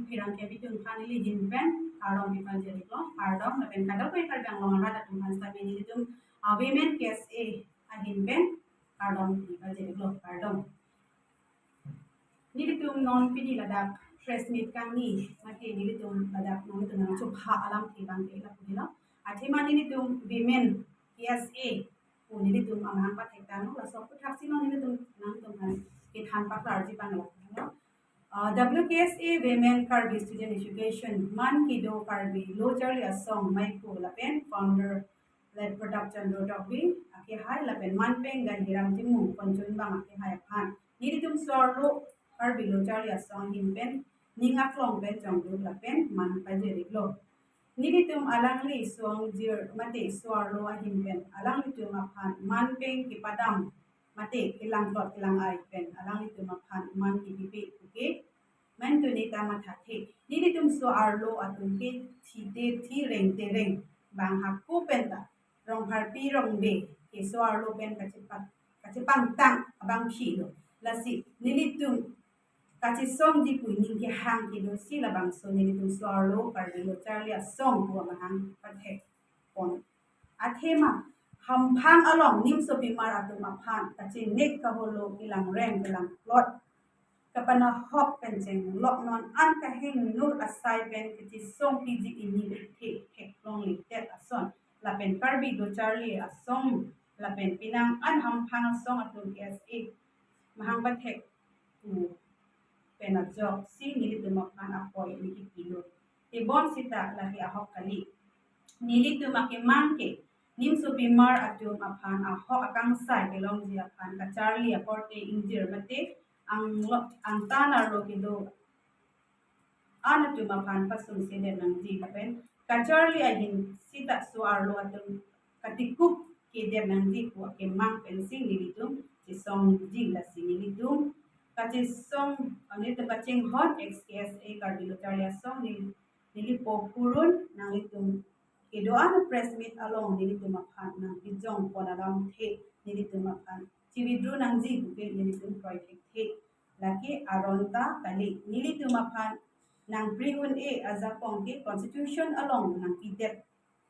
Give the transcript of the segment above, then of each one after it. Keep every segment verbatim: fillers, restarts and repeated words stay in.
Pherangke atum aphan neli ahin pen kardom pipajir-iklo, kardom. Lapen kadokave Karbi Anglong arat atum aphan sitame nelitum, ah, Women K S A ahin pen kardom pipajir-iklo, kardom. Nelitum non pini ladak press meet kangni, mate nelitum ladak nelitum nangchepha alamthe abangke lapu helo. Athema nelitum Women K S A pu nelitum amahang pathektanglo, laso aputhaksi non nelitum nangtum aphan kethan paklarji abang lapu helo. Uh, W K S A Women Karbi Student Education, man kedo Karbi Lo Charli Asong Maipo lapen founder Late Pratap Chandra Tokbi akehai lapen manpeng Gandhiram Timung Konchunbang akehai aphan nelitum so-arlo Karbi Lo Charli Asong ahin pen ning aklong pen chongduk lapen man pajir-iklo. Nelitum alangli so-angjir mate so-arlo ahin pen alanglitum aphan manpeng kepadam mate kelangplot kelang-ai pen alanglitum aphan man kepipe puke, man tuni ta mathathe. Nelitum so-arlo atum ke thide thi rengte reng, bang hako pen ta rong pharpi rong be ke so-arlo pen kachepa-, kachepangtang abang philo. Lasi nelitum kachesongji pu ning kehang kedo si labangso nelitum so-arlo Karbi Lo Charli Asong pu amahang pathekpon. Athema hamphang along nimsopimar atum aphan kachinek kaholo kelangreng kelangplot kapanahok pen chenglok non an kahengnur asai pen kachesongpiji ini kethe theklongledet ason lapen Karbi Lo Charli Asong lapen penang an hamphang asong atum K S A mahang pathek pu pen ajoksi nelitum aphan apoi neli kipilo. Tebon sita lake ahok kali. Nelitum akemang ke nimsopimar atum aphan ahok akangsai kelongji aphan kacharli akorte ingjir mate anglo angtan arlo kedo an atum aphan pasungsedet nangji lapen kacharli ahin sita so-arlo atum katikup kedet nangji pu akemang pensi nelitum chesongji. Lasi nelitum kachesong, nelitum kachinghon ex K S A Karbi Lo Charli Asong neli, neli po purun nanglitum kedo-an press meet along nelitum aphan nangkejongpon alamthe nelitum aphan chi-withdraw nangji puke nelitum kroi thekthe. Lake aron ta kali, nelitum aphan nangpri un-e ajakong ke constitution along nangpidet.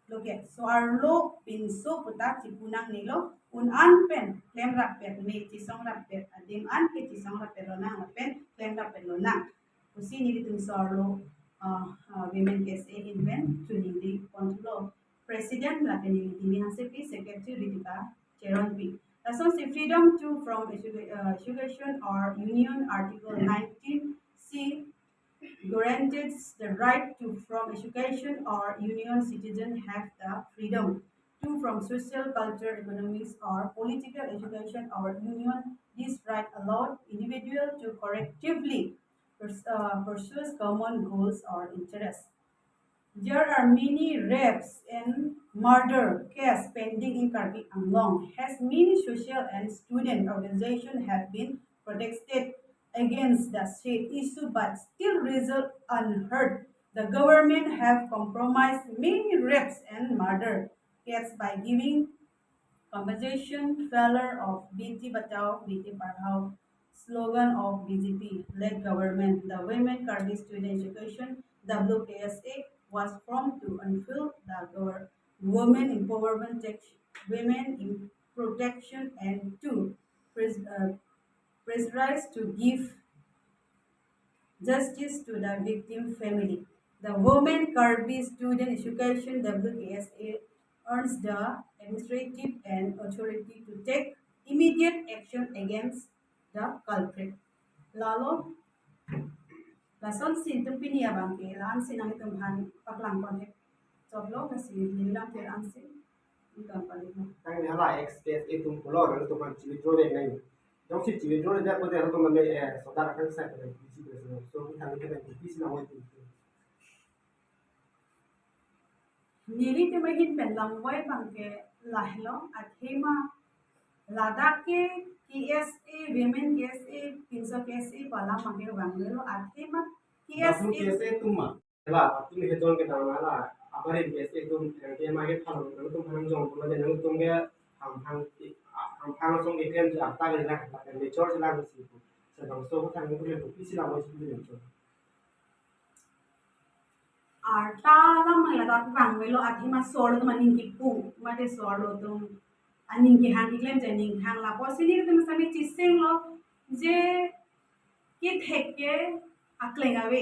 Lake so-arlo pinso puta chipu nangnelo, un an pen klemrap pet me chesongrap pet adim an ke chesongrap pet lonang lapen klemrap pet lonang pusi nelitum so-arlo, uh, uh, Women K S A ahin pen choningri ponthulo. President lapen neli Timi Hansepi, Secretary Ritika Cheronpi. Lasonsi freedom to form educa-, uh, education or union, Article nineteen C guarantees the right to form education or union. Citizens have the freedom to form social, culture, economics, or political education or union. This right allowed individual to collectively pers-, uh, pursues common goals or interests. There are many rapes and murder cases pending in Karbi Anglong. Has many social and student organizations have been protested against the said issue, but still result unheard. The government have compromised many rapes and murder cases by giving compensation. Failure of Beti Bachao Beti Padhao slogan of B J P led government, the Women Karbi Student Education, W K S A, was formed to unveil the gov-, women empowerment, tech-, women in protection, and to pres-, uh, pressurize to give justice to the victim family. The Women Karbi Student Education, W K S A, earns the administrative and authority to take immediate action against the culprit. Lalo, lasonsi itum pini abangke, la-ansi nanglitum aphan paklang konthek chotlo, lasi neli lam pher ansi, itum pali. Tangte hala ex K S A atum pulo, nanglitum aphan chi-withdraw nang. Jongsi chi-withdraw nang, jangpo nanglitum mane, eh, sodak akan sa pada bisi pada so, so, nanglitum aphan bisi nang wai tu. Nelitum ahin pen lamvoi abangke lahelo, athema ladak ke K S A, Women K S A, pinso K S A pu alam abangke vanglelo, athema K S A. W K S A atum ma? La, atum he don ke dang la, abarim K S A atum, eh, ke ma ke phalo, nangtum hangjong, nangtum ke ham, ham, ham, ham song ke klem ja ta ke la, la, mature si la si. Sedang so, tang ko le, bisi la, bisi le. Arta alam ladak vangvelo, athema so-arlo atum aning kipung, mate so-arlo atum aning kehang, keklem aning kehang, lapusi nelitum sitame chisenglo je kethek ke akleng ave.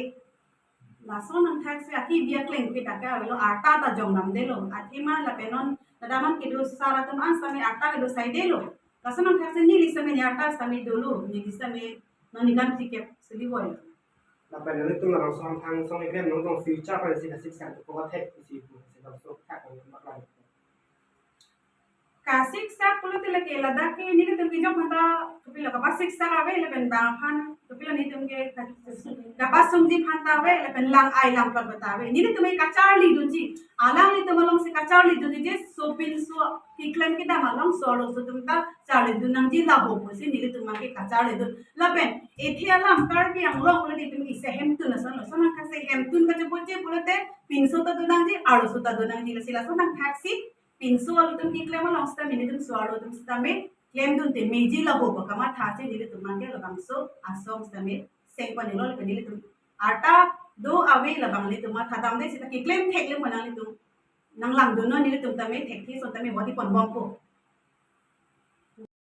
Lason angthak si akibi akleng ke dak avelo, arta ta jongdamdelo. Athema lapen non, ladak non kedo sar atum an sitame arta kedo saidelo. Lason angthak si neli sitame ne arta sitame dolo, neli sitame non nikan tikep sili boy. Lapen nelitum labangso Hamthang Asong keklem nangtong future pen si kasiksak ko thek si pu si labangso thak ko mak lang. Kasiksak pulote lake ladak ke nelitum kejok mata kopilo kapasiksak ave lapen bang aphan kopilo nelitum ke ka-, kapasungji aphan ta ave lapen lang-ai langplot bata ave. Nelitum ke kacharlidunji, alanglitum alongsi kacharlidunji je sopinso keklem kedam along so-arlo so atum ta charlidun nangji laho pusi nelitum abang ke kacharlidun. Lapen ethe alam Karbi Anglong pulote itum isi hemtun ason, lason angthak si hemtun kachepoche pulote pinso ta do nangji, arloso ta do nangji, lasi lason angthak si pinso arlo atum keklem along sitame nelitum so-arlo atum sitame klemdunte meji laho pu kamatha si nelitum abang ke labangso asong sitame seng panelo lapen nelitum arta do ave labang nelitum mathadamde sita keklem theklem pu nanglitum nanglangdunnon, nelitum tame thekthe ason tame voti ponbompo.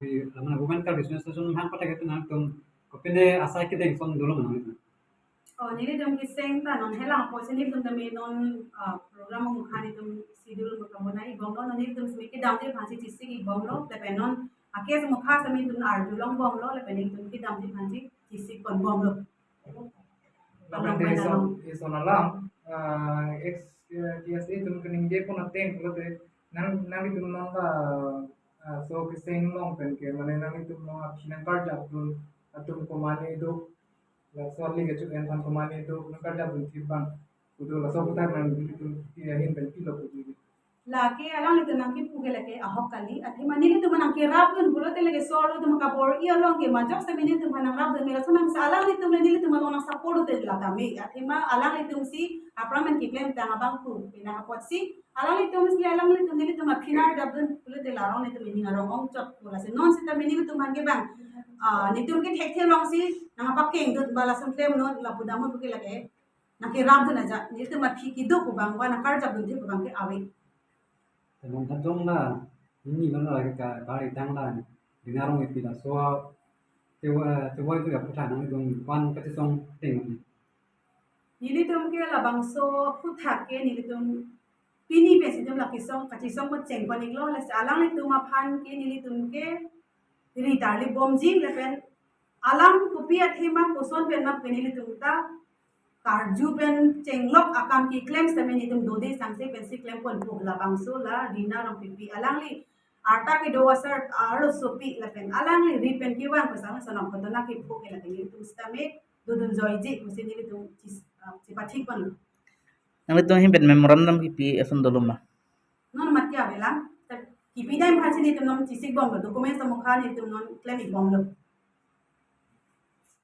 Di, lamana Women Karbi Students Association hang pathak itu nangtum kopine asai kedeng ason dolo ma nangtum? Oh, nelitum keseng ta non helang apotsi nelitum tame non, ah, program mukha nelitum schedule mukha bonai bomlo, non nelitum sitame kedamji aphansi chisik bomlo, lapen non akes mukha sitame nelitum arjulong bomlo, lapen nelitum kedamji aphansi chisik ponbomlo. Lapen Lapen te pen ison, along. Ison alam, ah, ex, eh, T S A atum kaningje pon ateng pulote nang, nanglitum non la, ah, so keseng along pen ke mane nanglitum non aphi nangkarjapdun atum komane do, laso ali kecho-en aphan komane do, nangkarjapdun thip abang kudo, laso aphuthak nanglitum ahin pen pilo kudo. Lake alanglitum nangkipu ke lake ahok kali, athema nelitum nangkerapdun pulote lake so-arlo atum kabor-i along ke majok sitame nelitum nangrapdun, mera sonam sa alanglitum le nelitum along nang support te la tame, athema alanglitum si aphrang pen keklem tang abang pu, pina apotsi alanglitum si alanglitum nelitum aphi nangkarjapdun pulote la arong nelitum ining arong ongchot pu, lasi non sitame nelitum abang ke bang, ah, nelitum ke thekthe alongsi nangpakengdun ba lason klemnon lapu damnon ke lake nangkerapdun aja, nelitum aphi kedo pu abang ba nangkarjapdun thip pu abang ke ave. Teman hajong la, ini mana lagi ka bari tang la, Rina Ronghangpi laso, tewa, tewa itu ya puthak nangtum pan kachisong teng. Nelitum ke labangso aphuthak ke nelitum pini pensi nelitum la kesong, kachisong pon cheng pon iklo, lasi alanglitum aphan ke nelitum ke ri tarlip bomji lapen alam kopi athema koson pen ma pen nelitum ta karju pen chenglok akam keklem sitame nelitum dode sangse pensi klem ponpo, labangso la Rina Rongpipi alangli arta kedo asar arlosopi lapen alangli ri pen kevang pu sang sonam koto na kepu ke lake nelitum sitame dodun joiji pusi nelitum chis-, ah, chipathik ponlo. Nanglitum ahin pen memorandum kipi ason dolo ma? Non mat ke avelang. Ta kipi dam aphansi nelitum non chisik bomlo, document amukha nelitum non klem ik bomlo.